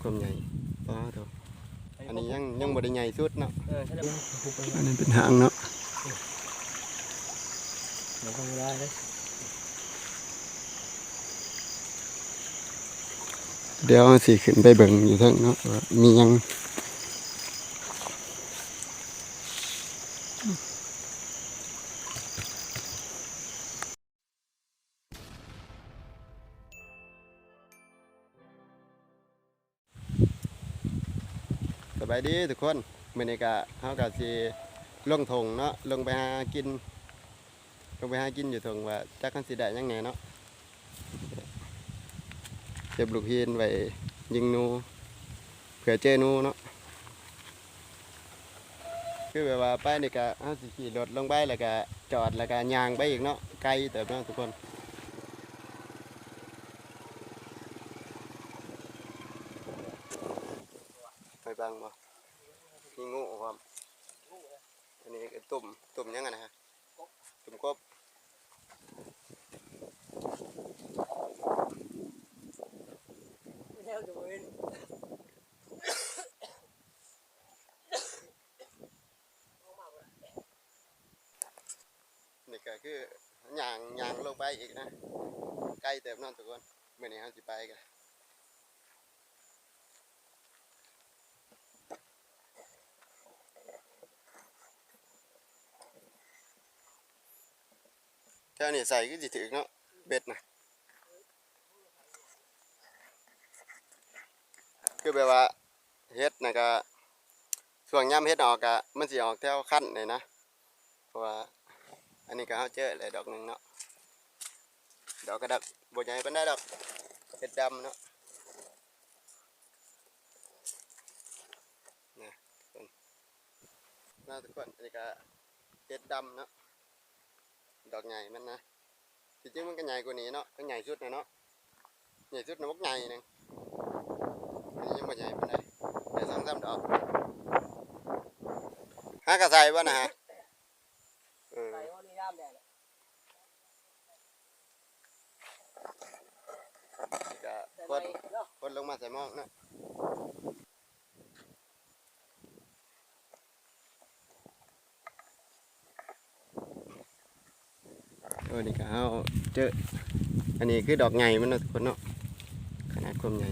ຄວາມໃຫຍ່ ປາໂທ້ ອັນນີ້ຍັງ ຍັງບໍ່ໄດ້ໃຫຍ່ສຸດເນາະ. ເອີ ອັນນີ້ເປັນຫາງເນາະ. ດຽວເຮົາຊິຂຶ້ນໄປເບິ່ງຢູ່ເທິງເນາະ ວ່າມີຫຍັງ. ສະບາຍດີທຸກຄົນ ມື້ນີ້ກະ ເຮົາກະຊິລົງທົ່ງເນາະ ລົງໄປຫາກິນ ລົງໄປຫາກິນຢູ່ທົ່ງ ວ່າຈັກເຮົາຊິໄດ້ຫຍັງແດ່ເນາະ. ເກັບລູກຫີນໄວ້ຍິງໜູ ເພື່ອເຈີໜູເນາະ. ຄືແບບວ່າໄປນີ້ກະ ເຮົາຊິຂີ່ລົດລົງໄປ ແລ້ວກະຈອດ ແລ້ວກະຍ່າງໄປອີກເນາະ ໄກເຕີບເນາະທຸກຄົນ. ໄປບັງບໍ່ ມີງູພ້ອມ. ອັນນີ້ຕຸ້ມ ຕຸ້ມຫຍັງຫັ້ນນະ? ຕຸ້ມກົບ. ນີ້ກະຄືຍ່າງ ຍ່າງລົງໄປອີກນະ ໄກເຕີບເນາະທຸກຄົນ. ມື້ນີ້ເຮົາຊິໄປກະ ແຖວນີ້ໃສ່ຄືຊິຖືກເນາະ ເບັດນະ. ຄືແບບວ່າເຫັດນະກະ ຊ່ວງຍາມເຫັດອອກກະ ມັນຊິອອກແຖວຄັນນີ້ນະ. ເພາະວ່າອັນນີ້ກະເຮົາເຈີແລ້ວດອກໜຶ່ງເນາະ ດອກກະດອກບໍ່ໃຫຍ່ປານໃດດອກ ເຫັດດຳເນາະ. ນະ ເນາະທຸກຄົນ ອັນນີ້ກະເຫັດດຳເນາະ ດອກໃຫຍ່ມັນນະ. ທີ່ຈິງມັນກະໃຫຍ່ກວ່ານີ້ເນາະ ກະໃຫຍ່ສຸດນະເນາະ ໃຫຍ່ສຸດນະບັກໃຫຍ່ໜຶ່ງ. ອັນນີ້ຍັງບໍ່ໃຫຍ່ປານໃດ ໄດ້ສອງສາມດອກ. ຫາກະໃສ່ບໍ່ນະ ເອີ ໃສ່ບໍ່ນີ້ຍາມແດດ ກະ ໃສ່ ຄົນ ເນາະ ຄົນລົງມາໃສ່ໝອກເນາະ. ໂອ້ ນີ້ກະເຮົາເຈີ ອັນນີ້ຄືດອກໃຫຍ່ມັນເນາະທຸກຄົນເນາະ ຂະໜາດຄວາມໃຫຍ່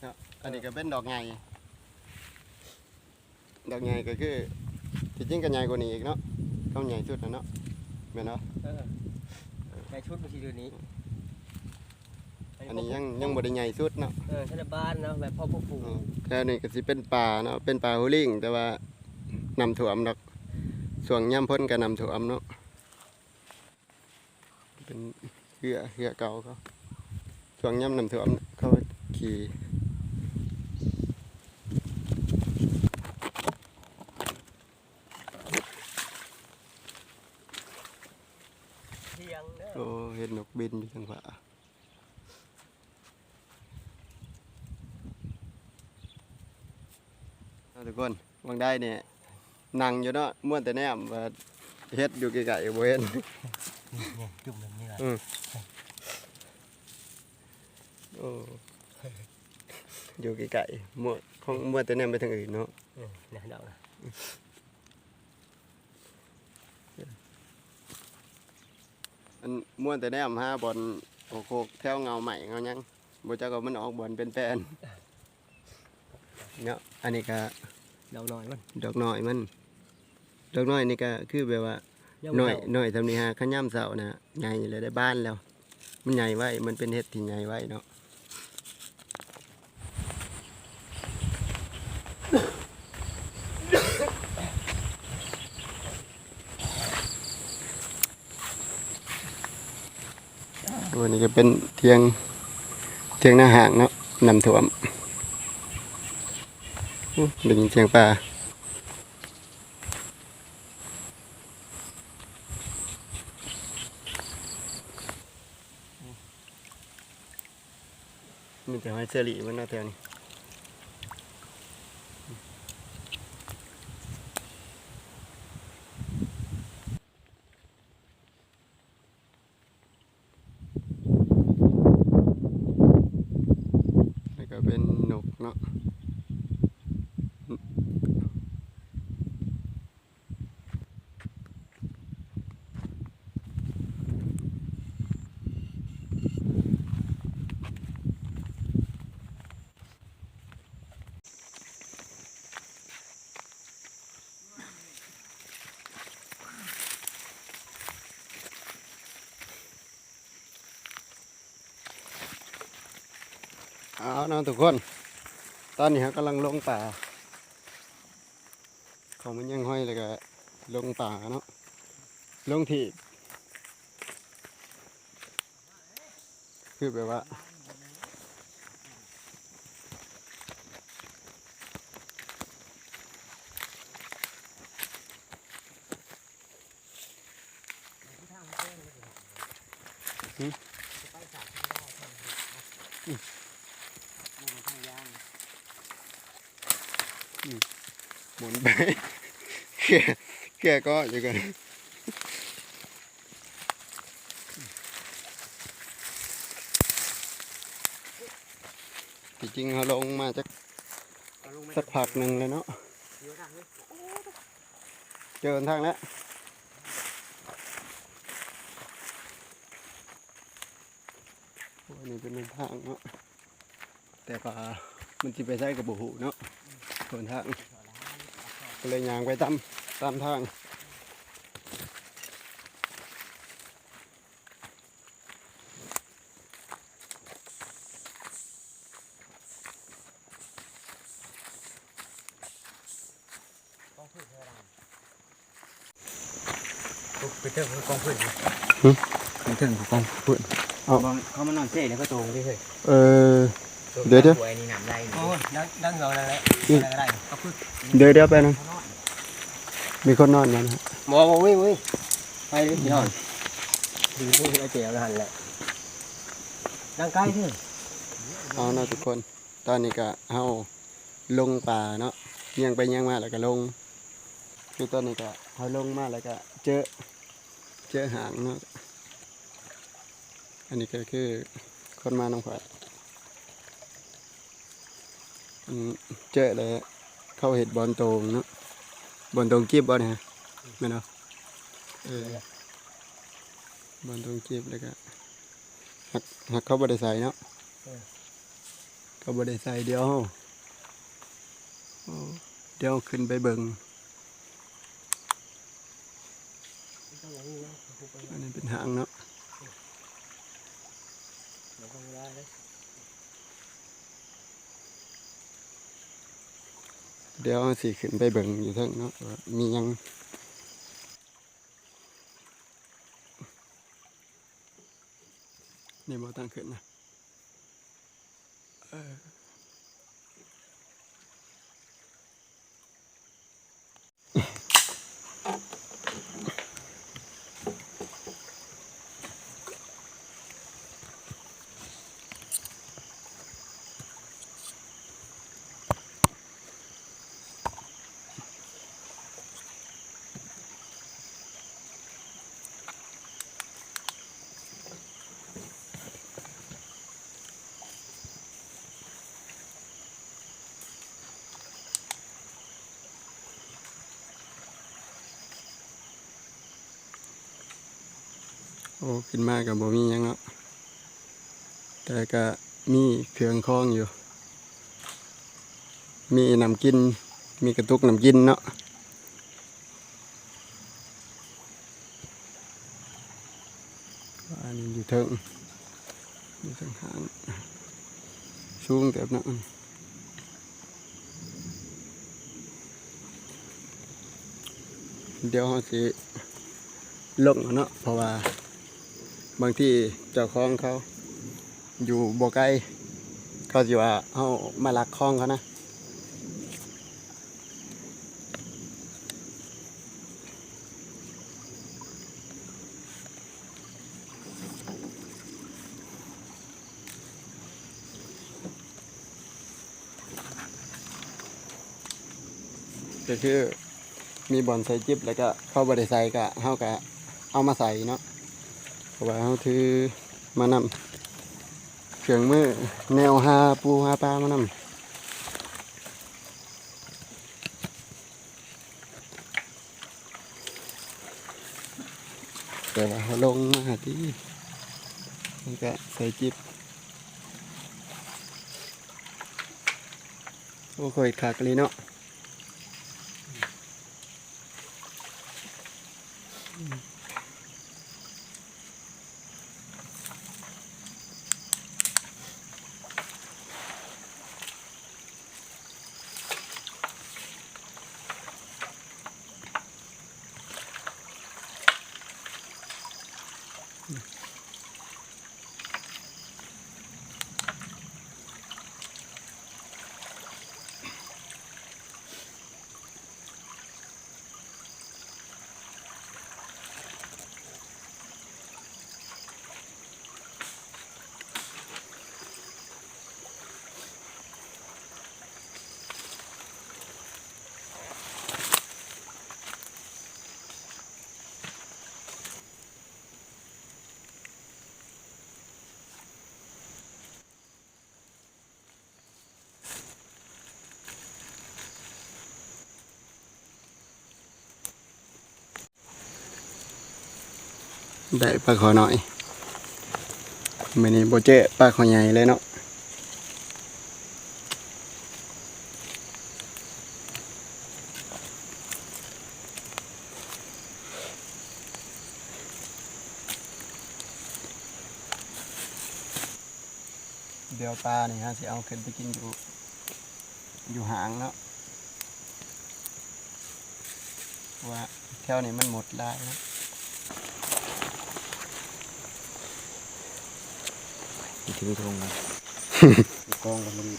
ເນາະ. ອັນນີ້ກະເປັນດອກໃຫຍ່ ດອກໃຫຍ່ກະຄື ທີ່ຈິງກະໃຫຍ່ກວ່ານີ້ອີກເນາະ ຄວາມໃຫຍ່ສຸດນະເນາະ ແມ່ນບໍ່? ເອີ ໃຫຍ່ສຸດມັນຊິຢູ່ນີ້. ອັນນີ້ຍັງ ຍັງບໍ່ໄດ້ໃຫຍ່ສຸດເນາະ. ເອີ ທະລະບານເນາະ ແບບພໍຜູ້ປູກ. ເອີ ແຖວນີ້ກະຊິເປັນປ່າເນາະ ເປັນປ່າຫູລິງ ແຕ່ວ່ານ້ຳຖ້ວມດອກ ຊ່ວງຍາມຝົນກະນ້ຳຖ້ວມເນາະ. ເປັນເຮືອ ເຮືອເກົ່າເຂົາ ຊ່ວງຍາມນ້ຳຖ້ວມເຂົາຂີ່. ໂອ້ ເຫັນນົກບິນຢູ່ທາງຟ້າ. ເອົາທຸກຄົນ ຫວ່າງໃດນີ້ ນັ່ງຢູ່ເນາະ ມົວແຕ່ແນມວ່າເຫັດຢູ່ໃກ້ໆ ບໍ່ເຫັນ. ນີ້ ຈຸ່ມແບບນີ້ລະ. ອື ໂອ້ ຢູ່ໃກ້ໆ ມົວ ຂອງ ມົວແຕ່ແນມໄປທາງອື່ນເນາະ. ເອີ ນະ ດອກນະ. ອັນ ມົວແຕ່ແນມຫາບ່ອນໂຄກໆ ແຖວເງົາໄມ້ເງົາຫຍັງ ບໍ່ຈັກວ່າມັນອອກບ່ອນເປັນແປນເນາະ. ອັນນີ້ກະດອກນ້ອຍມັນ ດອກນ້ອຍມັນ ດອກນ້ອຍນີ້ກະຄືແບບວ່າ ນ້ອຍ ນ້ອຍສ່ຳນີ້ຫາ ຄັນຍາມເຊົ້ານະ ໃຫຍ່ແລ້ວ ໄດ້ບານແລ້ວ. ມັນໃຫຍ່ໄວ ມັນເປັນເຫັດທີ່ໃຫຍ່ໄວເນາະ. ໂອ້ ນີ້ກະເປັນຖຽງ ຖຽງນາຮ້າງເນາະ ນ້ຳຖ້ວມ. ໂອ້ ໄດ້ຍິນສຽງປາ. ມີແຕ່ຫອຍເຊີຣີມັນເນາະແຖວນີ້. ເ ເອົາເນາະທຸກຄົນ, ຕອນນີ້ເຮົາກຳລັງລົງປາ ເຂົ້າມາຍັງຫອຍ ແລ້ວກະລົງປາເນາະ, ລົງທີ່ ຄືແບບວ່າ ຫືມ ໝູນໄປ ເຄືອ ເຄືອກໍຢູ່ກັນ. ທີ່ຈິງເຮົາລົງມາຈັກ ເຮົາລົງມາ ສັກພັກໜຶ່ງແລ້ວເນາະ, ເຈີຫົນທາງແລ້ວ. ໂອ້ ນີ້ເປັນຫົນທາງເນາະ. ແຕ່ວ່າມັນຊິໄປໃສກໍບໍ່ຮູ້ເນາະ ຫົນທາງ, ກໍເລີຍຍ່າງໄປຕາມ ຕາມທາງ. ໄປເທິງກອງຟືນ ຫືມ ໄປເທິງກອງຟືນ. ເອົາ ເຂົາມານອນເຊແລ້ວກໍໂຕງເດ້ເຮີ້ຍ. ເອີ ດຽວໆ ໂອ້ຍ ດັງ ດັງເອົານັ້ນແຫຼະ ອືມ ໄດ້ກໍໄດ້ ເອົາຟືນ. ດຽວໆ ແປັບໜຶ່ງ ມີຄົນນອນຢູ່ນະ. ບໍ່ ບໍ່ມີ ບໍ່ມີ ໄປເລີຍ ຊິນອນ ຢູ່ ຢູ່ໃນແຈວຫັ້ນແຫຼະ ດັງໄກເດີ້. ເອົາເນາະທຸກຄົນ. ຕອນນີ້ກະເຮົາລົງປາເນາະ, ຍ່າງໄປຍ່າງມາແລ້ວກະລົງ. ຄືຕອນນີ້ກະເຮົາລົງມາແລ້ວກະເຈີ ເຈີຫາງເນາະ. ອັນນີ້ກະຄືຄົນມານຳຂ້ອຍ ອືມ ເຈີແລ້ວ ເຂົາເຮັດບ່ອນໂຕ່ງເນາະ, ບ່ອນໂຕ່ງກິບບໍ່ນີ້ ແມ່ນບໍ່? ເອີ ບ່ອນໂຕ່ງກິບ ແລ້ວກະ ຫາກ ຫາກເຂົາບໍ່ໄດ້ໃສ່ເນາະ. ເອີ ເຂົາບໍ່ໄດ້ໃສ່. ດຽວເຮົາ ໂອ້ ດຽວເຮົາຂຶ້ນໄປເບິ່ງ. ອັນນີ້ເປັນຫາງເນາະ. ດຽວເຮົາຊິຂຶ້ນໄປເບິ່ງຢູ່ເທິງເນາະ ວ່າມີຫຍັງ. ນີ້ບໍ່ ທາງຂຶ້ນນະ. ເອີ. ໂອ້ ຂຶ້ນມາກໍບໍ່ມີຫຍັງເນາະ ແຕ່ກໍມີເຄື່ອງຂອງຢູ່ ມີນ້ຳກິນ ມີກະຕຸກນ້ຳກິນເນາະ. ອັນນີ້ຢູ່ເທິງ ຢູ່ເທິງຫ້າງ ສູງເຕີບເນາະ. ດຽວເຮົາຊິລົງເນາະ ເພາະວ່າບາງທີເຈົ້າຂອງເຂົາຢູ່ບໍ່ໄກ ເຂົາຊິວ່າເຮົາມາລັກຂອງເຂົານະ. ກໍຄືມີບ່ອນໃສ່ຈິບ ແລ້ວກໍເຂົາບໍ່ໄດ້ໃສ່ ກໍເຮົາກໍເອົາມາໃສ່ເນາະ ເພາະວ່າເຮົາຖືມານຳ ເຄື່ອງມືແນວຫາປູຫາປາມານຳ. ແຕ່ວ່າເຮົາລົງມາຕິ ມັນກະໃສ່ຈິບ. ໂອ້ ຂ້ອຍເຮັດຄັກອີ່ຫຼີເນາະ. ອືມ. ໄດ້ປາຄໍນ້ອຍ ມື້ນີ້ບໍ່ເຈີປາຄໍໃຫຍ່ເລີຍເນາະ. ດຽວປານີ້ເຮົາຊິເອົາຂຶ້ນໄປກິນຢູ່ ຢູ່ຫ້າງເນາະ ເພາະວ່າແຖວນີ້ມັນມົດຫຼາຍເນາະ. ທີ່ຖືຖົງນະ ກອງກັນບໍ່ດີ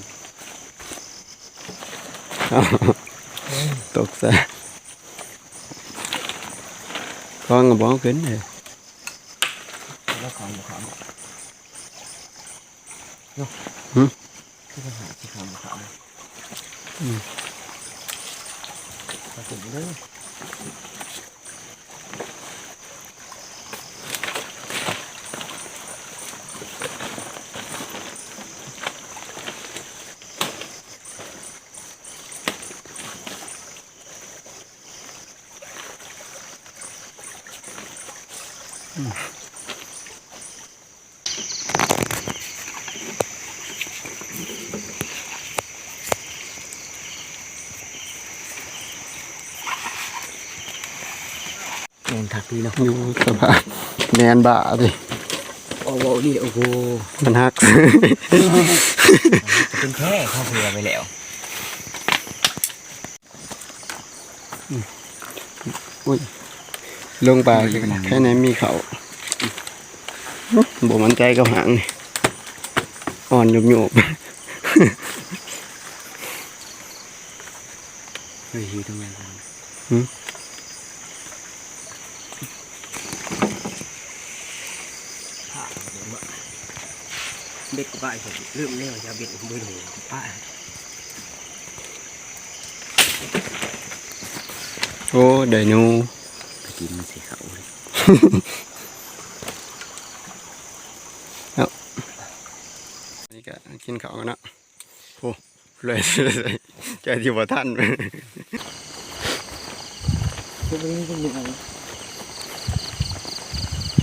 ຕົກຊະ ກອງກໍບໍ່ເອົາຂຶ້ນເດ້ ແລ້ວຂອງບໍ່ຂອງ ເນາະ ຫຶ ຄືວ່າຫາຊິຂາມຂາມ ອືມ ຂອບຄຸນເດີ. ແມ່ນຄັກດີເນາະ ຢູ່ສະພາບແໜ້ນບ່າຕິ ໂອ້ ເວົ້າດີ ໂອ້ໂຫ ມັນຫັກ ເປັນແທ້ ເຂົາເຜື່ອໄປແລ້ວ. ອືມ ໂອ້ຍ ລົງໄປ ແຄ່ໃນມີເຂົ້າ ບໍ່ໝັ້ນໃຈກັບຫາງນີ້ ອ່ອນໂຍບໆ ເຮີ້ຍ ຢູ່ທາງໃນ ຫຶ ເບັດກໍໄປ ລືມແລ້ວ ຢ່າເບັດ ບໍ່ໄດ້ປາ. ໂອ້ ໄດໂນ ໄປກິນມັນຊິເຂົ້າເລີຍ ເອົາ ນີ້ກະກິນເຂົ້າກັນເນາະ. ໂອ້ ເລີຍ ໃຈທີ່ບໍ່ທັນ ເ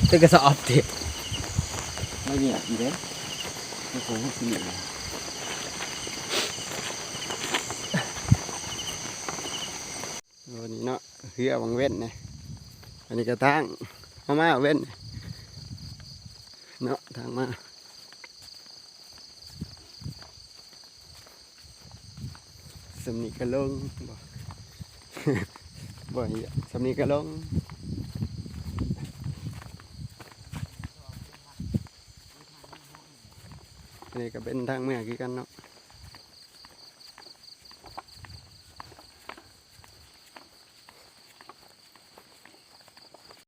ປັນກະສອບຕິ ມາຫຍຽບອີກເດ້ ໂອ້ໂຫ ຊິເໝັນ. ໂອ້ ນີ້ເນາະ ເຮືອວັງເວັນນີ້ ອັນນີ້ກະທາງເຮົາມາເວັນນີ້ເນາະ ທາງມາ ສ່ຳນີ້ກະລົງ ບໍ່ ບໍ່ ສ່ຳນີ້ກະລົງ. ອັນນີ້ກະເປັນທາງເມືອຄືກັນເນາະ.